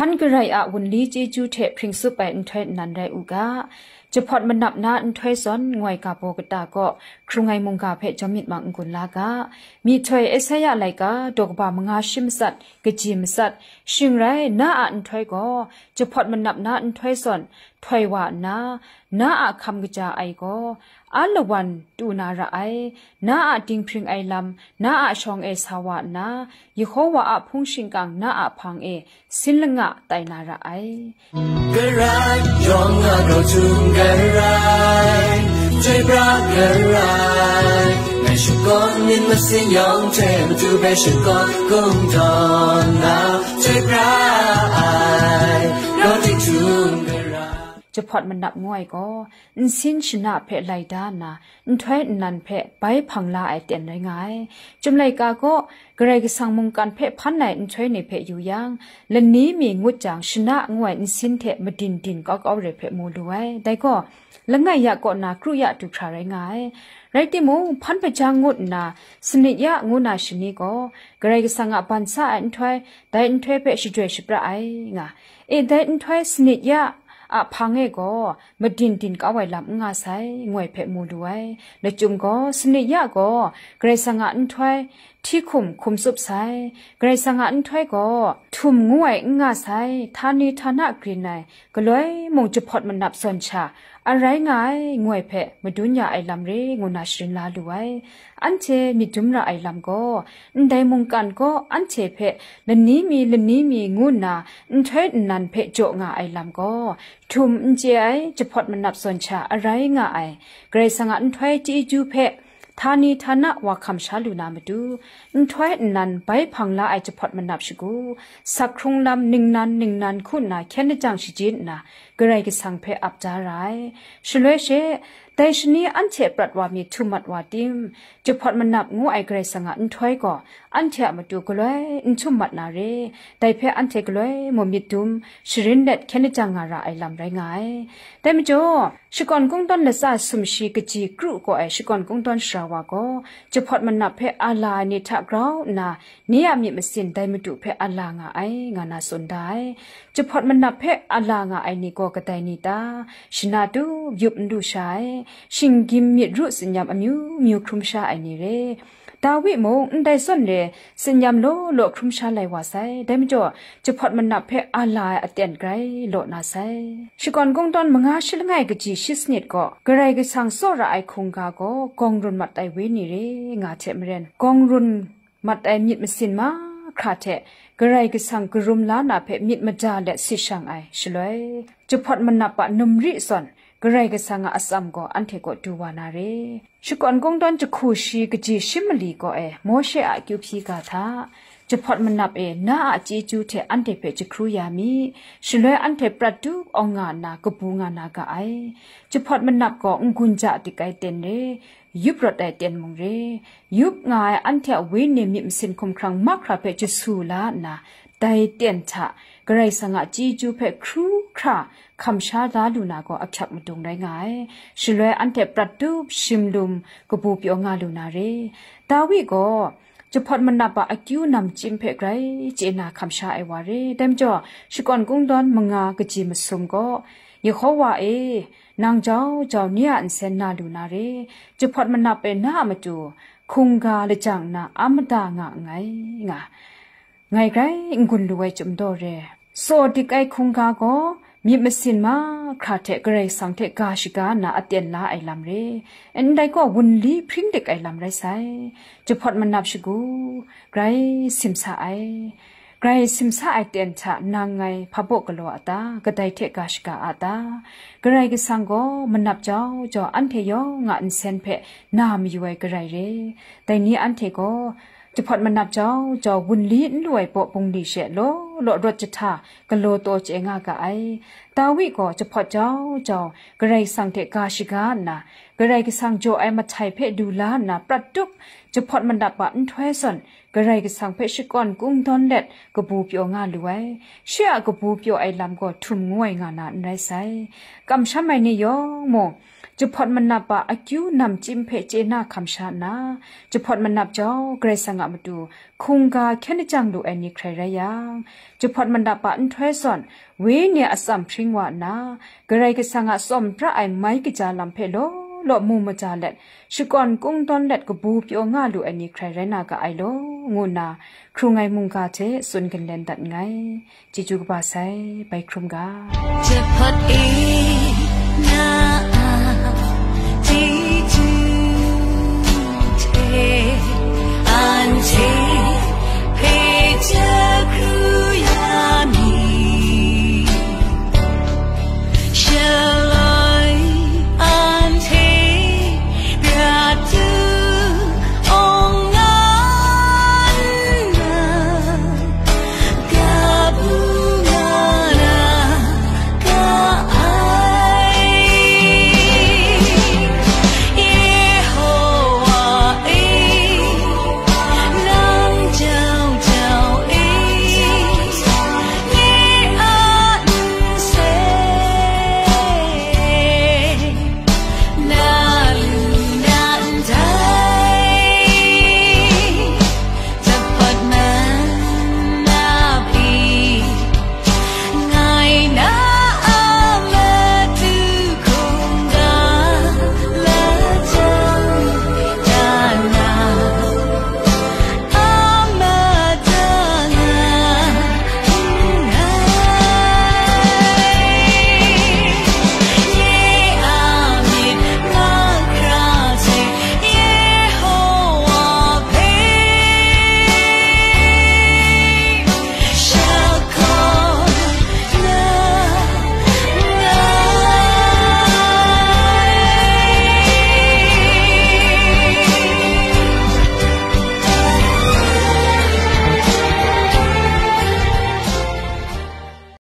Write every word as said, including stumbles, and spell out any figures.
Hpan garai a wunli chyeju hte hpring tsup ai nhtoi nnan rai u ga. Jahpawt manap na nhtoi zawn ngoi ga baw kata kaw hkrung ai mungga hpe jawm myit mang n-gun la ga. Myihtoi Esaia laika daw kaba manga shi matsat, kaji matsat, shing rai na a nhtoi gaw, jahpawt manap na nhtoi zawn htoi wa nna, na a hkam kaja ai gaw, alawan tu na ra ai, na a dinghpring ai lam, na a shawng e sa wa nna, Yehowa a hpung shingkang na a hpang e sin langa tai na ra ai. Karai, yawng a grau htum karai, chyoi pra karai, ngai shakawn myit masin yawng hte matu hpe shakawn kungdawn na, chyoi pra ai, grau tik htum karai. Jahpawt manap ngu ai gaw, nsin shana hpe lai da nna, nhtoi nnan hpe bai hpang la ai ten rai nga ai. Chyum laika gaw, Karai Kasang mungkan hpe hpan ai nhtoi ni hpe yu yang, lani mi ngut jang, shana ngu ai nsin hte madin din kau kau re hpe mu lu ai. Dai gaw, langai ya kaw na kru ya du hkra rai nga ai. Rai timung, hpan hpajang ngut nna, sanit ya ngu na shani gaw, Karai Kasang a ban sa ai nhtoi, dai nhtoi hpe shajoi shapra ai nga. E, dai nhtoi sanit ya a hpang e gaw, madin din kau ai lam n nga sai, ngoi hpe mu lu ai. Lachyum gaw, sanit ya gaw, Karai Kasang a nhtoi hti hkum hkum tsup sai, Karai Kasang a nhtoi gaw, htum ngu ai n nga sai, htani htana grin ai, galoi mung jahpawt manap zawn sha, a rai nga ai, ngoi hpe madun ya ai lam re, ngu na sharin la lu ai. Anhte myit dum ra ai lam gaw, ndai mungkan gaw anhte hpe lani mi lani mi ngu nna nhtoi nnan hpe jaw nga ai lam gaw, htum n chye ai jahpawt manap zawn sha a rai nga ai, Karai Kasang a nhtoi chyeju hpe htani htana wa hkam sha lu na matu, nhtoi nnan bai hpang la ai jahpawt manap shagu, sak hkrung lam ningnan ningnan hku nna hkyen lajang shajin nna, Karai Kasang hpe ap da ra ai. Shaloi she, dai shani anhte prat wa mi htum mat wa tim, jahpawt manap ngu ai Karai Kasang a nhtoi gaw, anhte a matu galoi n htum mat na re, dai hpe anhte galoi mung myit dum, sharin let hkyen lajang nga ra ai lam rai nga ai. Dai majaw, shakawn kungdawn latsa sumshi kaji kru kaw ai shakawn kungdawn sara wa gaw, jahpawt manap hpe a la ai ni hta grau nna, ni a myit masin dai Madu hpe a la nga ai, nga na tsun da ai. Jahpawt manap hpe a la nga ai ni gaw kadai ni ta? Shana tup yup n lu sha ai, shinggyim myit ru tsin-yam amyu myu hkrum sha ai ni re. Dawi mung ndai zawn re tsin-yam law law hkrum sha lai wa sai. Dai majaw, jahpawt manap hpe a la ai aten grai law na sai. Shakawn kungdawn manga shi langai kaji shi sanit gaw, Karai Kasang tsawra ai hkungga gaw gawng run mat ai wenyi re nga hte maren, gawng run mat ai myit masin mahkra hte Karai Kasang karum la na hpe myit mada let si shang ai shaloi, jahpawt manap a numri zawn Karai Kasang a atsam gaw anhte kaw du wa na re. Shakawn kungdawn jahku shi kaji shi mali gaw e, Mawshe a akyu hpyi ga hta, jahpawt manap e na a chyeju hte anhte hpe jahkru ya mi, shaloi anhte prat tup awng nga nna kabu nga na ga ai. Jahpawt manap gaw n-gun ja dik ai ten re, yup rawt ai ten mung re, yup nga ai anhte a wenyi myit masin hkumhkrang mahkra hpe jasu la nna, dai ten hta Karai Kasang a chyeju hpe hkru hkra hkam sha la lu na gaw ahkyak madung rai nga ai. Shaloi anhte prat tup shim lum kabu pyaw nga lu na re. Dawi gaw jahpawt manap a akyu namchyim hpe grai chye na hkam sha ai wa re. Dai majaw, shakawn kungdawn manga kaji masum gaw, Yehowa e, nang jau jau ni a nsen na lu na re, jahpawt manap e na a matu, hkungga lajang nna a mada nga nngai, nga, ngai grai n-gun lu ai chyum daw re. Tsaw dik ai hkungga gaw, myit masin mahkra hte Karai Kasang hte ga shaga nna aten la ai lam re, ndai gaw wunli hpring dik ai lam rai sai. Jahpawt manap shagu, grai simsa ai. Grai simsa ai ten hta nang ngai hpa baw galaw a ta? Kadai hte ga shaga a ta? Karai Kasang gaw manap jau jau anhte yawng a nsen hpe na mayu ai Karai re. Dai ni anhte gaw jahpawt manap jau jau wunli n lu ai baw bungli she law law rawt jahta galaw taw chye nga ga ai. Dawi gaw jahpawt jau jau Karai Kasang hte ga shaga nna, Karai Kasang jaw ai mahtai hpe du la nna prat tup jahpawt manap a nhtoi zawn, Karai Kasang hpe shakawn kungdawn let kabu pyaw nga lu ai. Shi a kabu pyaw ai lam gaw htum ngu ai nga na n rai sai. Kamsham ai ni yawng mung, jahpawt manap a akyu namchyim hpe chye na hkam sha nna, jahpawt manap jau Karai Kasang a matu hkungga hkyen lajang lu ai ni hkrai rai yang, jahpawt manap a nhtoi zawn, wenyi a atsam hpring wa nna, Karai Kasang a tsawm pra ai mai kaja lam hpe law law mu maja let, shakawn kungdawn let kabu pyaw nga lu ai ni hkrai rai na ga ai law, ngu nna hkrung ai mungga hte tsun ginlen dat nngai. Chyeju kaba sai, bai hkrum ga. Jahpawt e na a chyeju hte anhte hpe jahkru